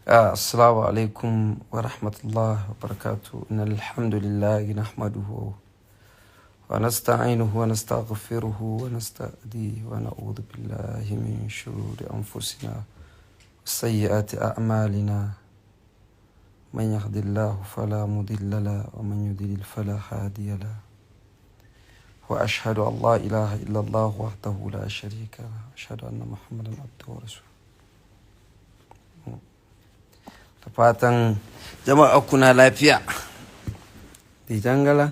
Assalamu alaikum wa rahmatullah wa barakatuh. Innal hamdulillah nahmaduhu wa nasta'inuhu wa nastaghfiruhu wa nastahdihi wa na'udhu billahi min shururi anfusina wa sayyiati a'malina. Man yahdihillahu fala mudilla lahu wa man yudlil fala hadiya lahu. Wa ashhadu an la ilaha illallah wahdahu la sharika lahu wa ashhadu anna Muhammadan abduhu wa rasuluhu. Da fatan jama'a kuna lafiya. Dijangala.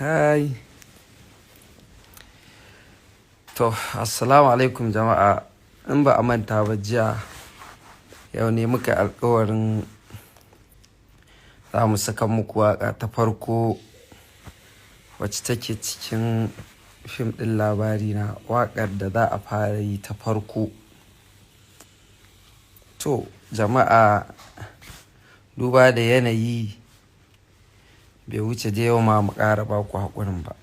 Hai. To, assalamu alaikum jama'a. In ba a manta ba jiya, yau ne muka alkawarin za mu saka muku waƙa ta farko wacce take cikin fim ɗin Labari Na, waƙar da za a fara yi ta farko. To, jama'a, duba da yanayi bai wuce da yau ma mu ƙara ba ku haƙurin ba.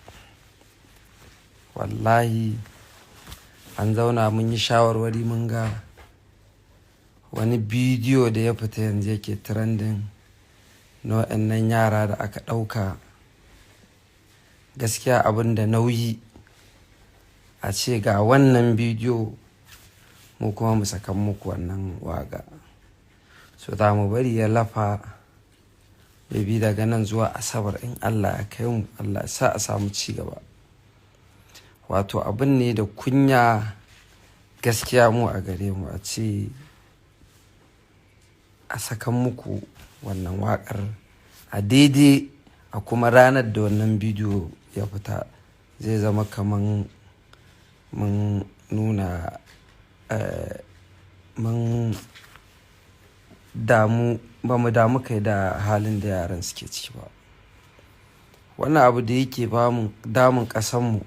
Wallahi an zauna mun yi shawarwari, mun ga wani bidiyo da ya fita yanzu yake trending na waɗannan yara da aka ɗauka. Gaskiya abin da nauyi a ce ga wannan bidiyo mu kuma mu saka muku wannan waƙa. So za mu bari ya lafa maybe daga nan zuwa Asabar in Allah ya kai mu, Allah ya sa a samu ci gaba. Wato abin ne da kunya gaskiya mu a gare mu a ce a sakan muku wannan waƙar a daidai a kuma ranar da wannan bidiyo ya fita, zai zama kaman mun nuna mun damu, ba mu damu kai da halin da yaran suke ciki ba. Wannan abu da yake bamu damun ƙasanmu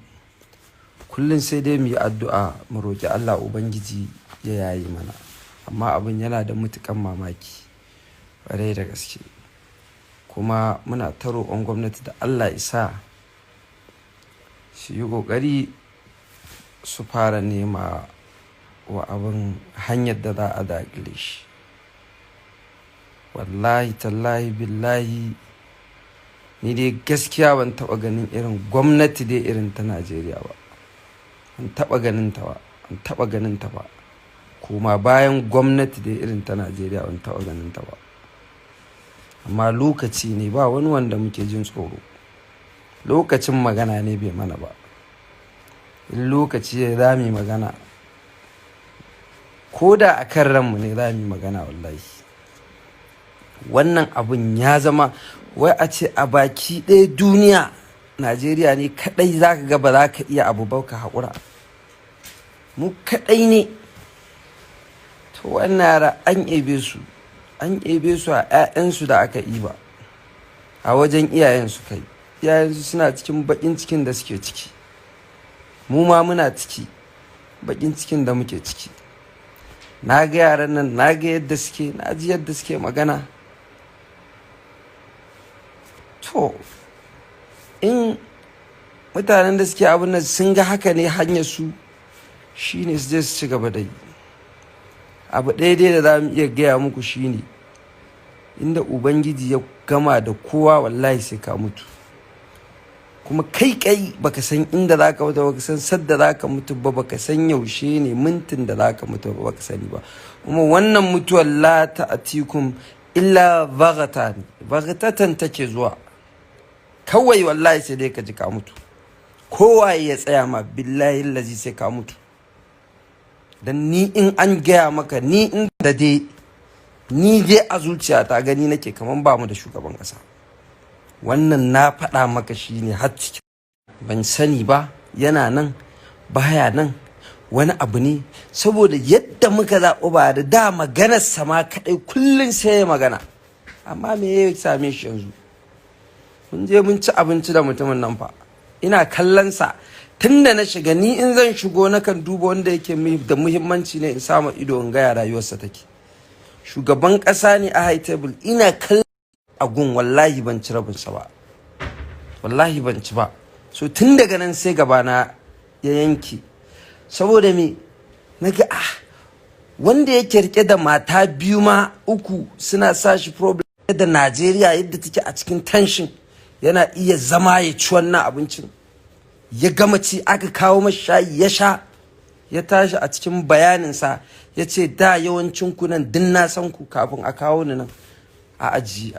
kullum, sai dai mu yi addu'a mu roƙi Allah Ubangiji ya yaye mana. Amma abin yana da matuƙan mamaki ƙwarai da gaske. Kuma muna ta roƙon gwamnati da Allah ya sa su yi ƙoƙari su fara nema wa abin hanyar da za a daƙile shi. Wallahi tallahi billahi, ni dai gaskiya ban taɓa ganin irin gwamnati dai irin ta Najeriya ba. Ban taɓa ganin ta ba, ban taɓa ganin ta ba. Kuma bayan gwamnati dai irin ta Najeriya ban taɓa ganin ta ba. Amma lokaci ne, ba wani wanda muke jin tsoro. Lokacin magana ne bai mana ba. In lokaci ya za mu yi magana, ko da a kan ranmu ne za mu yi magana wallahi. Wannan abun ya zama wai a ce a baki ɗaya duniya, Najeriya ne kaɗai za ka ga ba za ka iya abu ba ka haƙura. Mu kaɗai ne. To, wannan yara an ebe su, an ebe su a 'ya'yansu da aka ɗiba a wajen iyayensu kai. Iyayensu suna cikin baƙin cikin da suke ciki. Mu ma muna ciki, baƙin cikin da muke ciki. Na ga yaran nan, na ga yadda suke, na ji yadda suke magana. To, in mutanen da suke abun nan sun ga haka ne hanyar su, shine su je su ci gaba da yi. Abu ɗaya dai da za mu iya gaya muku shine, inda Ubangiji ya gama da kowa, wallahi sai ka mutu. Kuma kai kai baka san inda za ka mutu, baka san sadda za ka mutu ba, baka san yaushe ne mintin da za ka mutu ba, baka sani ba. Kuma wannan mutuwar la ta'atikum illa baghtatan, baghtatan take zuwa. Kawai wallahi sai dai ka ji ka mutu. Kowa ya tsaya ma, billahi lazi sai ka mutu. Dan ni in an gaya maka, ni in da dai ni dai a zuciyata gani nake kaman ba mu da shugaban ƙasa. Wannan na faɗa maka shine har ciki. Ban sani ba yana nan baya nan, wani abu ne, saboda yadda muka zaɓi ba da da maganar sama kaɗai kullum sai ya magana. Amma me ya same shi yanzu? Mun je mun ci abinci da mutumin nan fa, ina kallon sa tun da na shiga. Ni in zan shigo nakan duba wanda yake da muhimmanci ne in samu ido in gaya rayuwarsa take. Shugaban ƙasa ne a high table, ina kallon a gun, wallahi ban ci rabinsa ba, wallahi ban ci ba. So tun daga nan sai gabana ya yanke, saboda me? Wanda yake rike da mata biyu ma uku suna sa shi problem da Najeriya yadda take a cikin tension, yana iya zama ya ci wannan abincin. Ya gama ci, aka kawo masa shayi ya sha, ya tashi. A cikin bayaninsa ya ce, "Da yawancin ku nan din na san ku kafin a kawo ni nan a aji,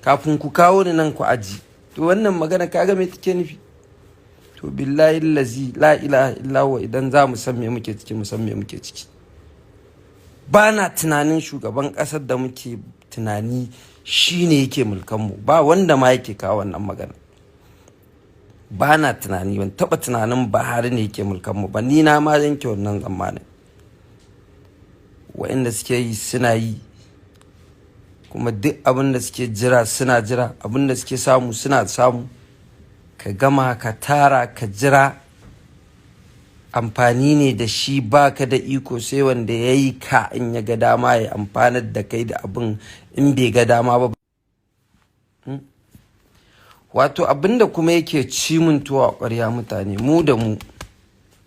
kafin ku kawo ni nan ku aji." To wannan magana kaga me take nufi? To billahi lazi la ilaha illa huwa, idan za mu san me muke ciki, mu san me muke ciki. Ba na tunanin shugaban kasar da muke tunani shine yake mulkanmu, ba wanda ma yake kawo wannan magana. Ba na tunani, ban taba tunanin Buhari ne yake mulkanmu ba. Ni na ma yanke wannan tsammanin. Wa'inda suke yi suna yi, kuma duk abin da suke jira suna jira, abin da suke samu suna samu. Ka gama ka tara ka jira amfani ne da shi, baka da iko, sai wanda ya yi ka in ya ga dama ya amfanar da kai da abin, in bai ga dama ba. Wato abinda kuma yake ci mun tuwo a ƙwarya, mutane, mu da mu,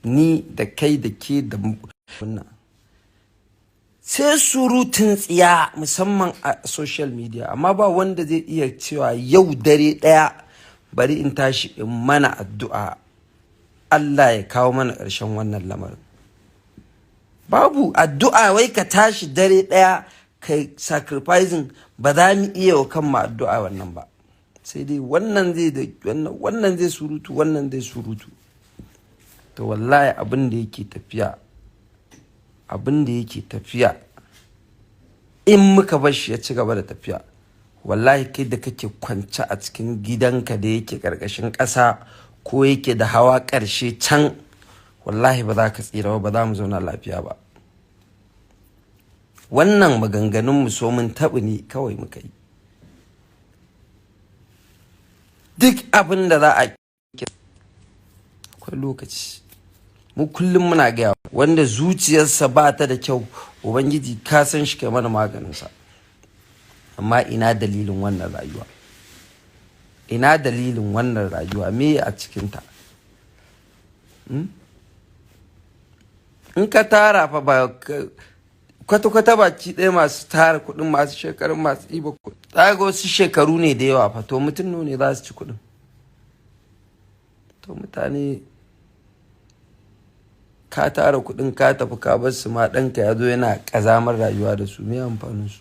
ni da kai da ke da wannan, sai surutun tsiya, musamman a social media, amma ba wanda zai iya cewa yau dare ɗaya bari in tashi in mana addu'a Allah ya kawo mana ƙarshen wannan lamarin. Babu addu'a. Wai ka tashi dare ɗaya kai sacrificing, ba za mu iya wa kanmu addu'a wannan ba. Sai dai wannan zai da wannan, wannan zai surutu, wannan zai surutu. To wallahi abin da yake tafiya, abin da yake tafiya, in muka bar shi ya ci gaba da tafiya, wallahi kai da kake kwance a cikin gidanka da yake ƙarƙashin ƙasa ko yake da hawa ƙarshe can, wallahi ba za ka tsira ba, ba za mu zauna lafiya ba. Wannan maganganun mu so mun taɓi ne kawai muka yi. Duk abin da za a, akwai lokaci. Mu kullum muna gaya, wanda zuciyarsa ba ta da kyau, Ubangiji ka san shi, kai mana maganinsa. Amma ina dalilin wannan rayuwa? Ina dalilin wannan rayuwa? Me a cikinta? In ka tara fa, ba kwata-kwata baki ɗaya masu tara kuɗin, masu shekarun, masu ɗiba kuɗi, ga wasu shekaru ne da yawa fa. To mutum ne za su ci kuɗin? To mutane, ka tara kuɗin ka tafi ka bar su ma, ɗanka ya zo yana ƙazamar rayuwa da su, me amfanin su?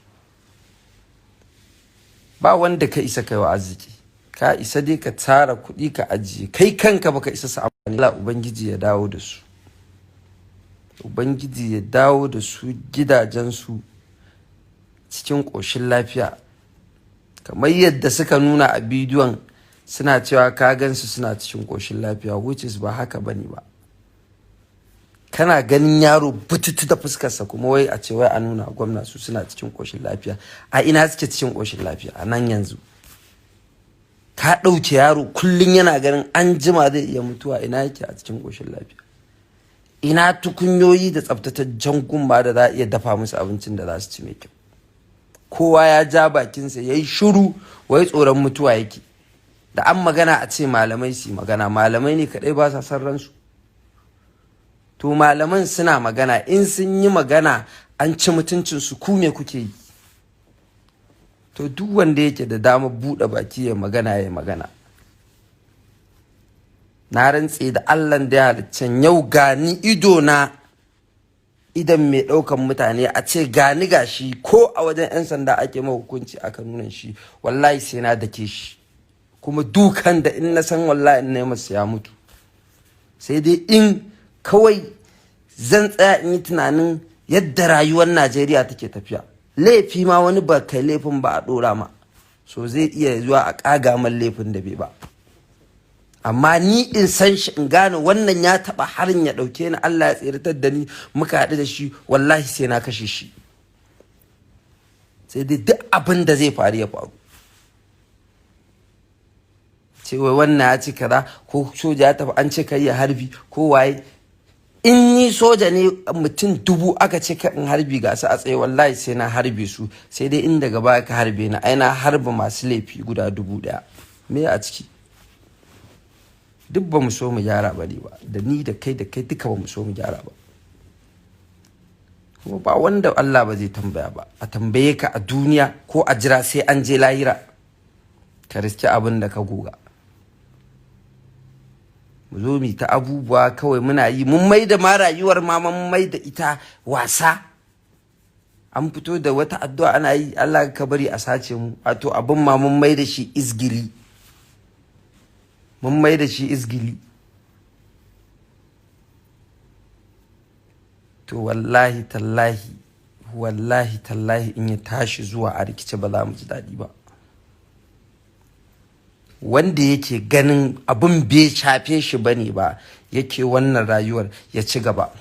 Ba wanda ka isa kai wa arziki. Ka isa dai ka tara kuɗi ka ajiye, kai kanka baka isa su amfani. Allah Ubangiji ya dawo da su, Ubangiji ya dawo da su gidajensu cikin ƙoshin lafiya, kamar yadda suka nuna a bidiyon suna cewa ka gansu suna cikin ƙoshin lafiya, which is ba haka bane ba. Kana ganin yaro bututu da fuskarsa, kuma wai a ce wai a nuna gwamna su suna cikin ƙoshin lafiya. A ina suke cikin ƙoshin lafiya a nan yanzu? Ka ɗauke yaro, kullum yana ganin an jima zai iya mutuwa, ina yake a cikin ƙoshin lafiya? Ina tukunyoyi da tsaftataccen gumba da za a iya dafa musu abincin da za su ci mai kyau? Kowa ya ja bakinsa ya yi shiru, wai tsoron mutuwa yake. Da an magana a ce malamai su magana. Malamai ne kaɗai ba sa san ransu? To malaman suna magana, in sun yi magana an ci mutuncinsu, ku me kuke yi? To duk wanda yake da damar buɗe baki ya magana, ya magana. Na rantse da Allahn da ya haliccen yau, gani ido na, idan mai ɗaukan mutane, a ce gani gashi, ko a wajen 'yan sanda ake ma hukunci aka nuna shi, wallahi sai na dake shi, kuma dukan da in na san wallahi in na masa ya mutu. Sai dai in kawai zan tsaya in yi tunanin yadda rayuwar Najeriya take tafiya. Laifi ma wani ba kai laifin ba a ɗora ma, so zai iya zuwa a ƙaga man laifin da bai ba. Amma ni in san shi, in gane wannan ya taɓa harin ya ɗauke ni, Allah ya tsiratar da ni muka haɗu da shi, wallahi sai na kashe shi. Sai dai duk abin da zai faru ya faru. Ce wai wannan ya ci kaza, ko soja ya tafi an ce kai ya harbi ko waye. In ni soja ne, mutum 1000 aka ce ka in harbi, ga su a tsaye, wallahi sai na harbe su. Sai dai in daga baya ka harbe ni, ai na harba masu laifi guda 1000. Me a ciki? Duk ba mu so mu gyara ba ne ba. Da ni da kai da kai duka ba mu so mu gyara ba. Kuma ba wanda Allah ba zai tambaya ba. A tambaye ka a duniya ko a jira sai an je lahira ka riski abin da ka goga. Mu zo mu ta abubuwa kawai muna yi, mun mai da ma rayuwar ma mun mai da ita wasa. An fito da wata addu'a ana yi, Allah ka bari a sace mu. Wato abin ma mun mai da shi izgili. Mun mai da shi izgili. To wallahi tallahi, wallahi tallahi in ya tashi zuwa a rikice ba za mu ji daɗi ba. Wanda yake ganin abin bai shafe shi bane ba yake wannan rayuwar ya ci gaba.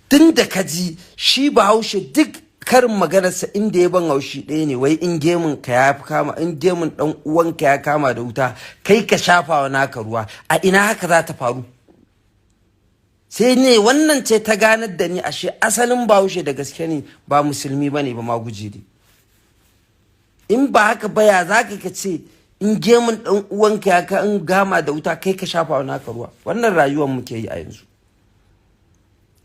Tun da ka ji shi Bahaushe duk karin maganarsa inda ya ban haushi ɗaya ne, wai in gemun ka ya kama, in gemun ɗan uwanka ya kama da wuta, kai ka shafa wa naka ruwa. A ina haka za ta faru? Sai ne wannan ce ta ganar da ni ashe asalin Bahaushe da gaske ne ba musulmi bane ba, ma guji ne. In ba haka ba ya za ka ce in gemun ɗan uwanka ya ka in gama da wuta kai ka shafa wa naka ruwa? Wannan rayuwar muke yi a yanzu.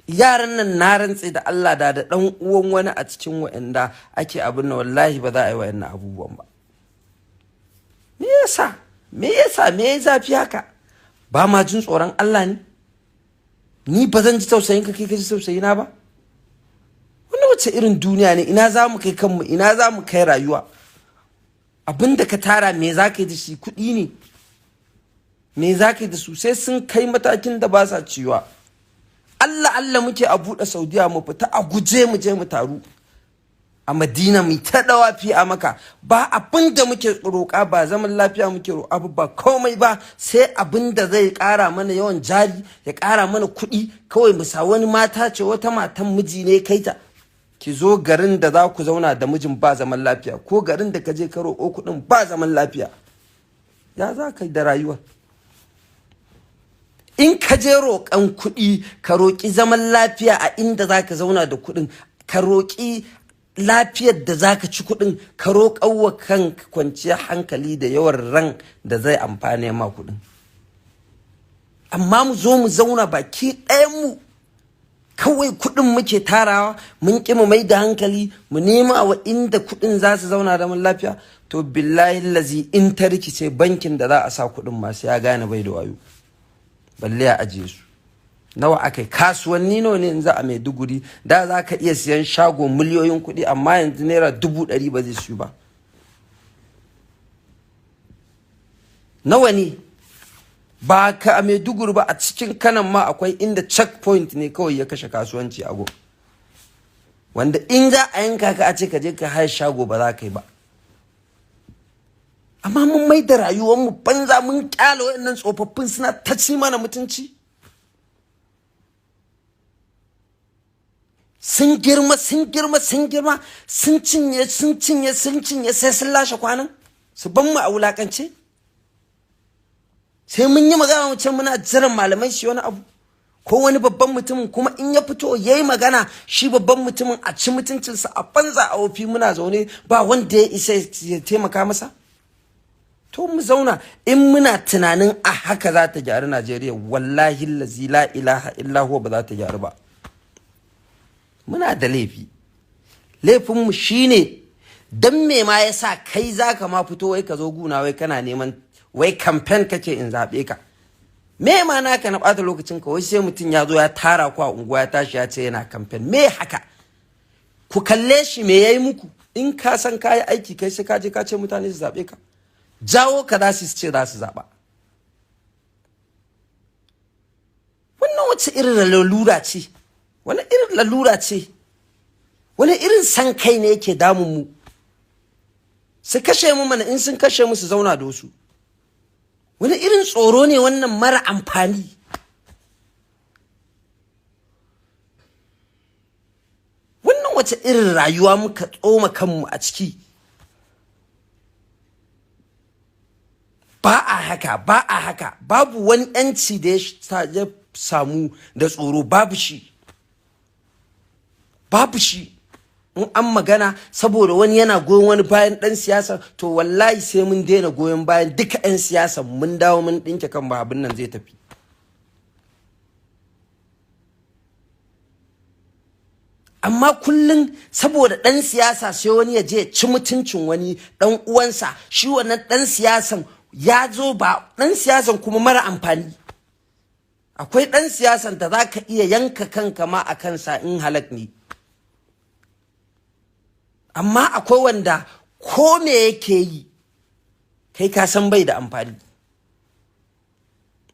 Yaran nan na rantse da Allah da da ɗan uwan wani a cikin wa'anda ake abin nan, wallahi ba za a yi wa'annan abubuwan ba. Me yasa? Me yasa? Me ya zafi haka? Ba ma jin tsoron Allah ne? Ni ba zan ji tausayin ka kai ka ji tausayi na ba? Wannan wace irin duniya ne? Ina za mu kai kanmu? Ina za mu kai rayuwa? Abin da ka tara me za ka yi da shi? Kuɗi ne. Me za ka yi da su? Sai sun kai matakin da ba sa ciwa. Allah Allah muke a buɗe Saudiya mu fita a guje mu je mu taru a Madina mu ta dawafi a Maka. Ba abin da muke roƙa, ba zaman lafiya muke roƙa ba, komai ba, sai abin da zai ƙara mana yawan jari, ya ƙara mana kuɗi kawai. Mu sa wani mata ce, wata matan miji ne kai ta, ki zo garin da za ku zauna da mijin ba zaman lafiya, ko garin da ka je ka roƙo kuɗin ba zaman lafiya. Ya za ka yi da rayuwa? In ka je roƙon kuɗi, ka roƙi zaman lafiya a inda za ka zauna da kuɗin, ka roƙi lafiyar da za ka ci kuɗin, ka roƙar wa kanka kwanciyar hankali da yawan ran da zai amfane ma kuɗin. Amma mu zo mu zauna baki ɗayan mu kawai kuɗin muke tarawa, mun ƙi mu mai da hankali mu nema wa inda kuɗin za su zauna da mun lafiya. To billahi lazi in ta rikice, bankin da za a sa kuɗin masu ya gane bai da wayo, balle ya ajiye su. Nawa aka yi kasuwanni nawa ne yanzu a Maiduguri? Da za ka iya siyan shago miliyoyin kuɗi, amma yanzu naira 100,000 ba zai siyu ba. Nawa ne? Ba ka a Maiduguri ba, a cikin Kanan ma akwai inda checkpoint ne kawai ya kashe kasuwanci a gun, wanda in za a yanka ka a ce ka je ka haya shago ba za ka yi ba. Amma mun mai da rayuwarmu banza, mun kyale waɗannan tsofaffin suna ta ci mana mutunci. Sun girma, sun girma, sun girma, sun cinye, sun cinye, sun cinye, sai sun lashe kwanan su ban mu a wulakance. Sai mun yi magana mu ce muna jiran malamai su wani abu ko wani babban mutumin, kuma in ya fito ya yi magana shi babban mutumin a ci mutuncinsa a banza a wofi, muna zaune ba wanda ya isa ya taimaka masa. To mu zauna in muna tunanin a haka za ta gyaru Najeriya, wallahi lazi la ilaha illa huwa ba za ta gyaru ba. Muna da laifi. Laifinmu shine dan me ma yasa kai zaka ma fito wai ka zo guna wai kana neman wai campaign kake in zaɓe ka? Me ma naka na ɓata lokacin ka? Wai sai mutum ya zo ya tara ku a unguwa ya tashi ya ce yana campaign. Me haka? Ku kalle shi me yayi muku? In ka san kayi aiki kai sai ka je ka ce mutane su zaɓe ka? Jawo ka za su ce za su zaɓa. Wannan wace irin lalura ce? Wani irin lalura ce? Wani irin san kai ne yake damun mu? Su kashe mu mana, in sun kashe mu su zauna da wasu. Wani irin tsoro ne wannan mara amfani? Wannan wace irin rayuwa muka tsoma kanmu a ciki? Ba a haka, ba a haka. Babu wani yanci da ya samu da tsoro, babu shi. Babu shi. In an magana saboda wani yana goyon wani bayan ɗan siyasa, to wallahi sai mun daina goyon bayan duka 'yan siyasa, mun dawo mun ɗinke kan ba abin nan zai tafi. Amma kullum saboda ɗan siyasa sai wani ya je ci mutuncin wani ɗan uwansa. Shi wannan ɗan siyasan ya zo ba ɗan siyasan kuma mara amfani. Akwai ɗan siyasan da za ka iya yanka kanka ma a kansa in halak ne, amma akwai wanda ko me yake yi kai ka san bai da amfani.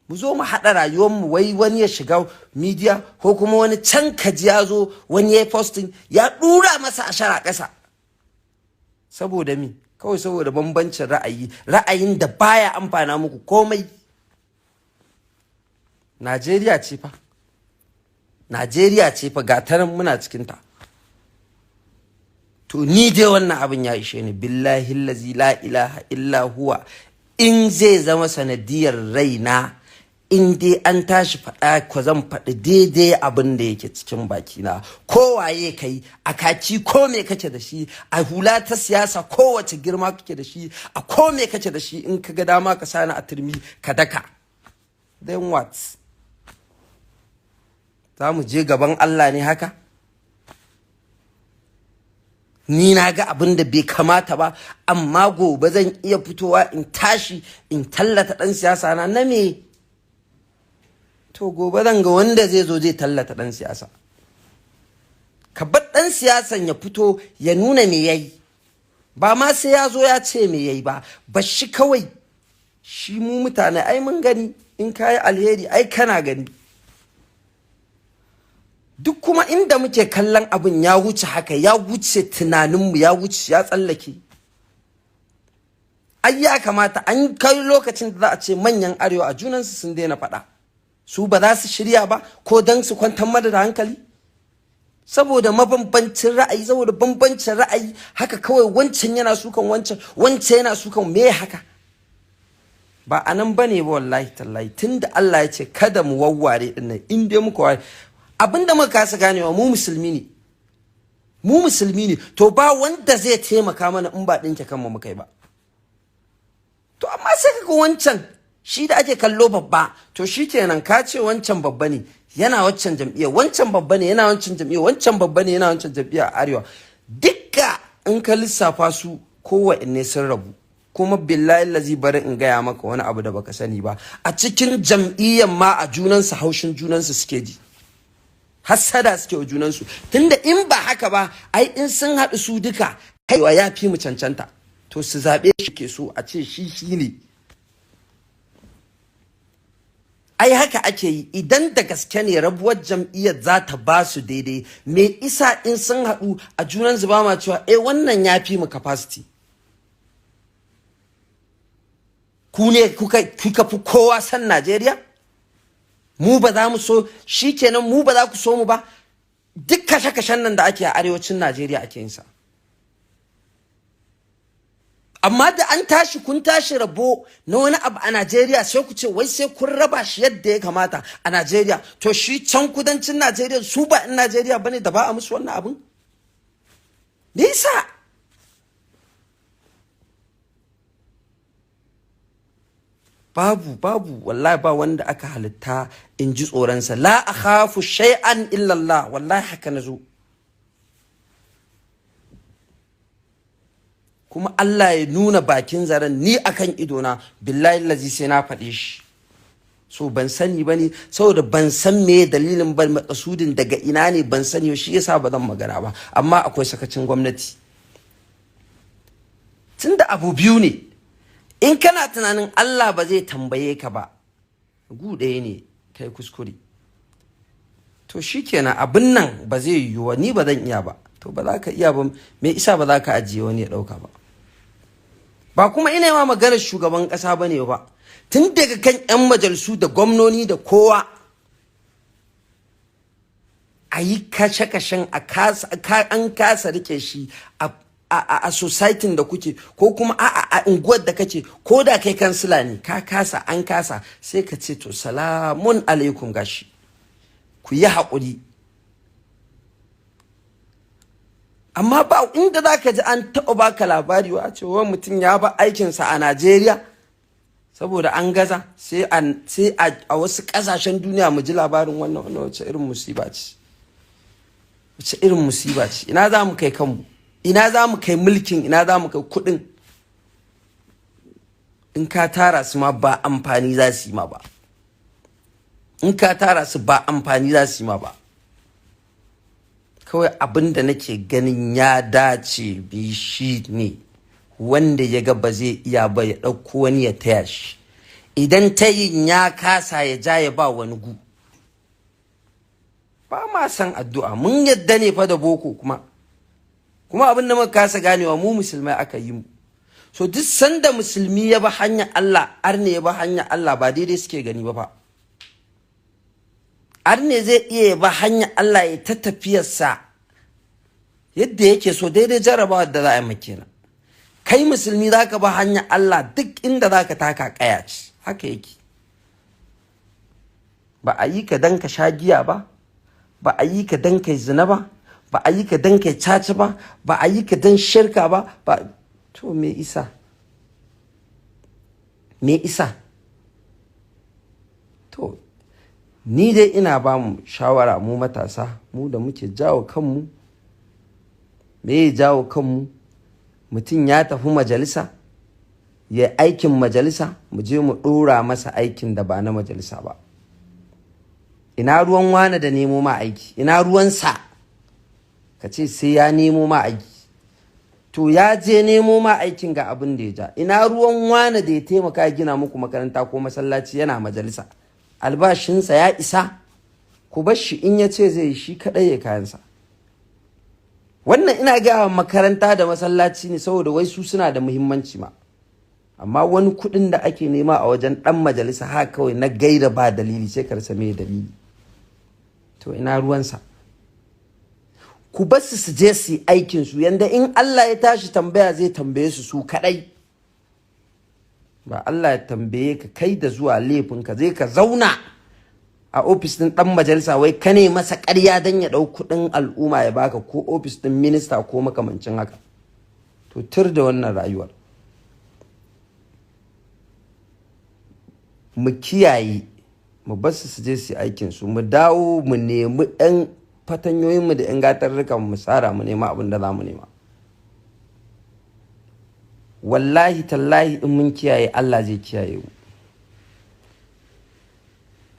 Mu zo mu haɗa rayuwarmu, wai wani ya shiga media ko kuma wani can kaji ya zo wani ya yi posting ya ɗura masa ashar ƙasa. Saboda mi? Kawai saboda bambancin ra'ayi, ra'ayin da baya amfana muku komai. Najeriya ce fa, Najeriya ce fa, ga ta nan muna cikinta. To ni dai wannan abin ya ishe ni. Billahi allazi la ilaha illa huwa, in zai zama sanadiyar raina, in dai an tashi faɗa ko zan faɗi daidai abin da yake cikin bakina. Kowaye kai a kaki, ko me kake da shi a hula ta siyasa, kowace girma kake da shi, a ko me kake da shi, in ka ga dama ka sani a turmi ka daka, then what? Za mu je gaban Allah ne haka? Ni na ga abin da bai kamata ba, amma gobe zan iya fitowa in tashi in tallata ɗan siyasa na me? To gobe zan ga wanda zai zo zai tallata ɗan siyasa. Ka bar ɗan siyasan ya fito ya nuna me yayi, ba ma sai ya zo ya ce me yayi ba, ba shi kawai shi. Mu mutane ai mun gani, in ka yi alheri ai kana gani. Duk kuma inda muke kallon abin ya wuce haka, ya wuce tunaninmu, ya wuce, ya tsallake. Ai ya kamata an kai lokacin da za a ce manyan Arewa a junansu sun daina faɗa. Su ba za su shirya ba ko don su kwantar mana da hankali? Saboda mabambancin ra'ayi, saboda bambancin ra'ayi, haka kawai wancan yana sukan wancan, wancan yana sukan, me haka? Ba a nan bane ba, wallahi tallahi. Tunda Allah ya ce kada mu wawware din nan, in dai muka ware, abinda muka kasa ganewa, mu musulmi ne, mu musulmi ne, to ba wanda zai taimaka mana in ba ɗinke kanmu muka yi ba. To amma sai kaga wancan shi da ake kallo babba, to shikenan, ka ce wancan babba ne yana waccan jam'iyya, wancan babba ne yana wancan jam'iyya, wancan babba ne yana wancan jam'iyya a Arewa. Dukka in ka lissafa su, kowanne sun rabu. Kuma billahi lazi, bari in gaya maka wani abu da baka sani ba: a cikin jam'iyyan ma a junansu haushin junansu suke ji, hassada suke wa junansu. Tunda in ba haka ba, ai in sun haɗu su duka, kaiwa ya fi mu cancanta, to su zaɓe shi ke so a ce shi shi ne. Ai haka ake yi. Idan da gaske ne rabuwar jam'iyyar za ta ba su daidai, me isa in sun haɗu a junansu ba ma cewa eh, wannan ya fi mu capacity? Ku ne kuka fi kowa san Najeriya? Mu ba za mu so shikenan, mu ba za ku so mu ba? Duk kashe-kashen nan da ake a arewacin Najeriya ake yin sa. Amma da an tashi, kun tashi rabo na wani abu a Najeriya, sai ku ce wai sai kun raba shi yadda ya kamata a Najeriya. To shi can kudancin Najeriya, su ba in Najeriya bane da ba a musu wannan abin? Me yasa? Babu, babu, wallahi ba wanda aka halitta in ji tsoronsa. La akhafu shay'an illa Allah, wallahi haka nazo. Kuma Allah ya nuna bakin zaren ni akan idona, billahi lazi sai na faɗe shi. So ban sani ba ne, saboda ban san me dalilin ba, makasudin daga ina ne ban sani, shi yasa ba zan magana ba. Amma akwai sakacin gwamnati. Tunda abu biyu ne, in kana tunanin Allah ba zai tambaye ka ba, gu ɗaya ne kai kuskure. To shikenan, abin nan ba zai yiwu, ni ba zan iya ba. To ba za ka iya ba, me isa ba za ka ajiye wani ya ɗauka ba? Ba kuma ina ma maganar shugaban ƙasa ba ne ba, tun daga kan 'yan majalisu da gwamnoni da kowa. A yi kashe-kashen an kasa rike shi a society da kuke, ko kuma a unguwar da kake, ko da kai kansila ne, ka kasa, an kasa, sai ka ce to salamun alaikum, gashi, ku yi haƙuri. Amma ba inda za ka ji an taɓa baka labari wa cewa mutum ya ba aikinsa a Najeriya saboda an gaza, sai a wasu ƙasashen duniya mu ji labarin wannan. Wannan wace irin musiba ce? Wace irin musiba ce? Ina za mu kai kanmu? Ina za mu kai mulkin? Ina za mu kai kuɗin? In ka tara su ma ba amfani za su yi ma ba. In ka tara su ba amfani za su yi ma ba. Kawai abin da nake ganin ya dace bi shi ne, wanda ya ga ba zai iya ba, ya ɗauko wani ya taya shi. Idan tayin ya kasa, ya ja ya ba wani gu. Ba ma san addu'a, mun yadda ne fa da boko. Kuma abin da muka kasa ganewa, mu musulmai aka yi mu. So duk sanda musulmi ya bi hanyar Allah, arne ya bi hanyar Allah, ba daidai suke gani ba fa. Arne zai iya ba hanyar Allah ya ta tafiyarsa yadda yake so, daidai jarrabawar da za a yi kenan. Kai musulmi za ka ba hanyar Allah, duk inda za ka taka kaya ce. Haka yake. Ba a yi ka dan ka sha giya ba, ba a yi ka dan kai zina ba, ba a yi ka dan kai caca ba, ba a yi ka dan shirka ba. Ba to, me isa? Me isa? To, ni dai ina ba mu shawara, mu matasa, mu da muke jawo kanmu. Me ya jawo kanmu? Mutum ya tafi majalisa ya aikin majalisa, mu je mu ɗora masa aikin da ba na majalisa ba. Ina ruwan wane da nemo ma aiki? Ina ruwansa ka ce sai ya nemo ma aiki? To, ya je nemo ma aikin, ga abin da ya ja. Ina ruwan wane da ya taimaka ya gina muku makaranta ko masallaci? Yana majalisa, albashinsa ya isa. Ku bar shi, in ya ce zai yi shi kaɗai ya kayansa. Wannan ina gaya makaranta da masallaci ne saboda wai su suna da muhimmanci ma. Amma wani kuɗin da ake nema a wajen ɗan majalisa haka kawai na gaira ba dalili, sai ka rasa me dalili. To, ina ruwansa? Ku bar su, su je su yi aikin su, yanda in Allah ya tashi tambaya zai tambaye su su kadai, ba Allah ya tambaye ka kai da zuwa laifinka zai ka zauna a ofis ɗin ɗan majalisa, wai ka ne masa ƙarya don ya ɗau kuɗin al'umma ya baka, ko ofis ɗin minista ko makamancin haka. To, tur da wannan rayuwar. Mu kiyaye, mu bar su, su je su yi aikin su, mu dawo mu nemi ɗan fatanyoyinmu da 'yan gatarrukan mu tsara, mu nema abin da za mu nema. Wallahi tallahi, in mun kiyaye, Allah zai kiyaye mu.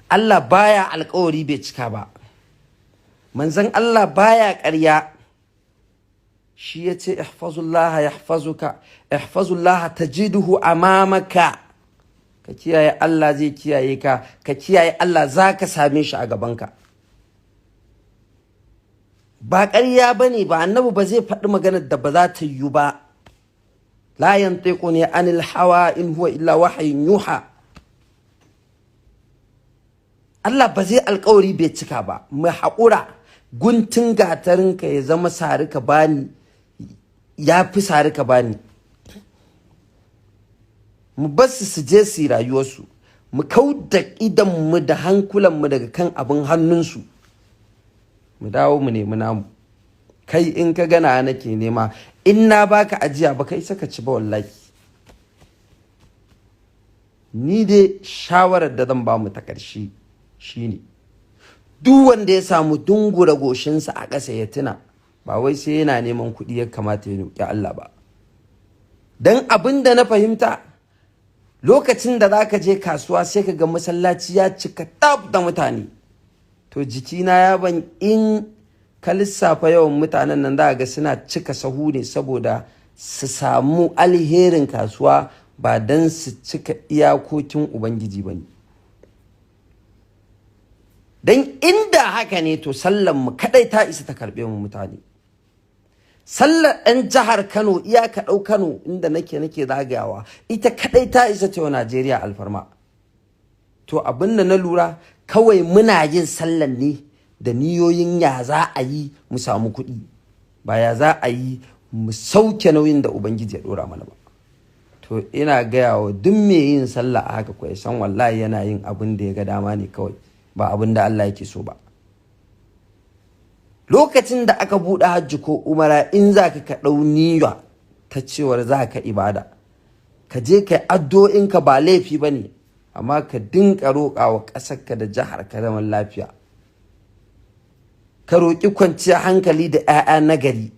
Allah baya alkawari bai cika ba. Manzon Allah baya ƙarya. Shi ya ce, "Ihfazullah yahfazuka, ihfazullah tajiduhu amamaka." Ka kiyaye Allah, zai kiyaye ka. Ka kiyaye Allah, za ka same shi a gabanka. Ba ƙarya ba ne ba. Annabi ba zai faɗi maganar da ba za ta yiwu ba. La yantiqu ne anil hawa, in huwa illa wahayin yuha. Allah ba zai alkawari bai cika ba. Mu haƙura, guntun gatarinka ya zama sari ka bani, ya fi sari ka bani. Mu bar su, su je su yi rayuwarsu. Mu kau da idanmu da hankulanmu daga kan abin hannunsu, mu dawo mu nemi namu. Kai, in ka gana nake nema, in na baka ajiya ba kai saka ci ba wallahi. Ni dai shawarar da zan ba mu ta ƙarshe shine, duk wanda ya samu dungura goshinsa a ƙasa, ya tuna ba wai sai yana neman kuɗi ya kamata ya roƙi Allah ba. Don abin da na fahimta, lokacin da za ka je kasuwa, sai ka ga masallaci ya cika tab da mutane. To, jikina ya ban, in ka lissafa yawan mutanen nan, za ga suna cika sahu ne saboda su samu alherin kasuwa, ba don su cika iyakokin Ubangiji ba ne. Don inda haka ne, to sallan mu kadai ta isa ta karbe mu. Mutane, sallar ɗan jihar Kano, iyaka ɗau Kano inda nake zagayawa, ita kadai ta isa ta Najeriya alfarma. To, abin da na lura kawai, muna yin sallan ne da niyoyin ya za a yi mu samu kuɗi, ba ya za a yi mu sauke nauyin da Ubangiji ya ɗora mana ba. To, ina gaya wa duk mai yin sallah a haka kawai, san wallahi yana yin abin da ya ga dama ne kawai, ba abin da Allah yake so ba. Lokacin da aka buɗe hajji ko umara, in za ka ɗau niyya ta cewar za ka ibada, ka je ka addu'o'inka, ba laifi ba ne, amma ka dinka roƙa wa ƙasarka da jihar ka zaman lafiya. Ka roƙi kwanciyar hankali da 'ya'ya nagari.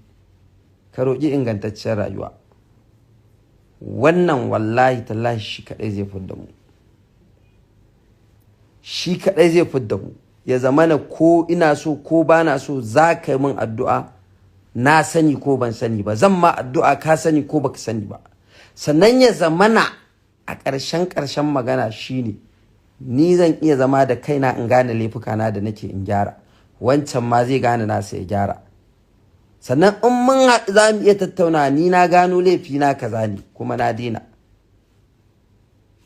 Ka roƙi ingantacciyar rayuwa. Wannan wallahi tallahi shi kaɗai zai fidda mu, shi kaɗai zai fidda mu. Ya zamana ko ina so ko ba na so, za ka yi min addu'a, na sani ko ban sani ba, zan ma addu'a, ka sani ko baka sani ba. Sannan ya zamana a ƙarshen ƙarshen magana shine ni zan iya zama da kaina in gane laifukana da nake in gyara, wancan ma zai gane nasa ya gyara. Sannan in mun haɗu za mu iya tattauna, ni na gano laifina kaza ne kuma na daina.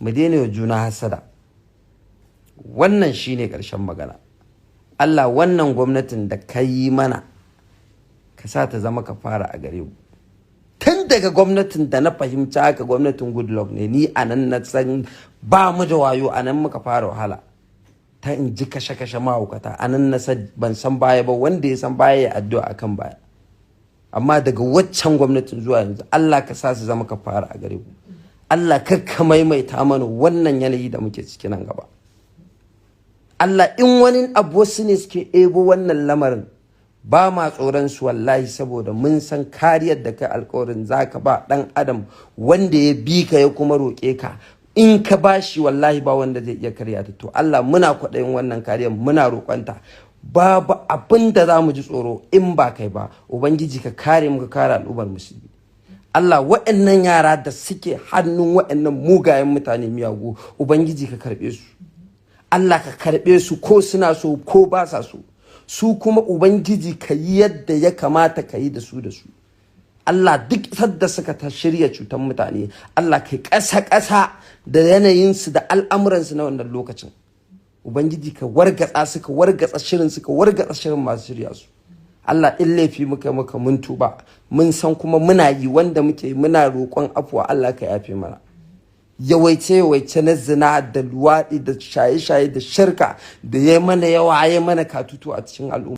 Mu daina wa juna hasada. Wannan shine ƙarshen magana. Allah, wannan gwamnatin da ka yi mana, ka sa ta zama ka fara a gare mu. Tun daga gwamnatin da na fahimci haka, gwamnatin Goodluck ne, ni a nan na san ba mu da wayo, a nan muka fara wahala ta in ji kashe-kashe mahaukata. A nan na san, ban san baya ba, wanda ya san baya ya addu'a akan baya. Amma daga waccan gwamnatin zuwa yanzu, Allah ka sa su zama ka fara a gare mu. Allah, kar ka maimaita mana wannan yanayi da muke ciki nan gaba. Allah, in wani abu wasu ne suke ebo wannan lamarin, ba ma tsoron su wallahi, saboda mun san kariyar da kai alkawarin zaka ba dan adam wanda ya bi ka ya kuma roƙe ka, in ka bashi wallahi ba wanda zai iya karya ta. To Allah, muna kwaɗayin wannan kariyar, muna roƙonta. Babu abin da za mu ji tsoro in ba kai ba. Ubangiji, ka kare mu, ka kare al'ummar Musulmi. Allah, waɗannan yara da suke hannun waɗannan mugayen mutane miyagu, Ubangiji ka karɓe su. Allah, ka karɓe su, ko suna so ko ba sa so. Su kuma Ubangiji ka yi yadda ya kamata ka yi da su. Allah, duk sadda suka ta shirya cutar mutane, Allah kai ƙasa ƙasa da yanayinsu da al'amuransu na wannan lokacin. Ubangiji, ka wargatsa su, ka wargatsa shirin su, ka wargatsa shirin masu shirya su. Allah, in laifi muka maka, mun tuba, mun san kuma muna yi, wanda muke muna roƙon afuwa, Allah ka yafe mana. Yawaice yawaice na zina da luwaɗi da shaye-shaye da shirka da ya mana yawa, ya mana katutu a cikin al'umma.